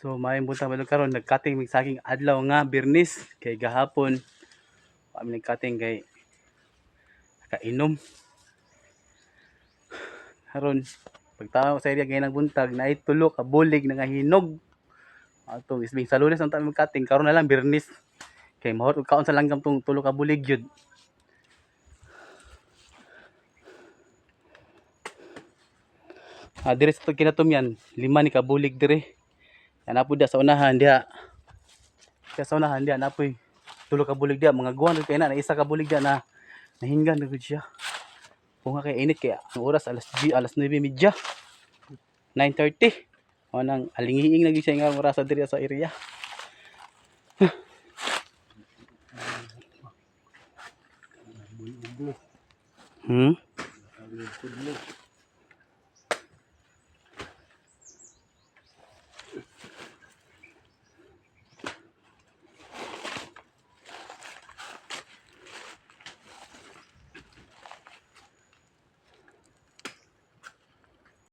So maayong buntag mga karon, nagcutting mig saging adlaw nga Biyernes kay gahapon wa mi nagcutting kay kainom. Karon pagtao sa area ngayon ng buntag, naay tulo ka bulig na nga hinog. Atong isbing sa Lunes ang tayo magcutting, karon na lang Biyernes kay mahot og kaon sa langgam tong tulo ka bulig yun. Ah, dire sa kinatumyan, lima ni ka bulig dire. Yan po sa unahan diha. Kaya sa unahan diha napoy tulo ka bulig diha, mga guwan kay na isa ka bulig diha na nahinggan na gud siya. Kung nga kay init kaya ang oras alas G, alas 9:30. 9:30. O nang alingiing na gyud siya nga oras diri sa area.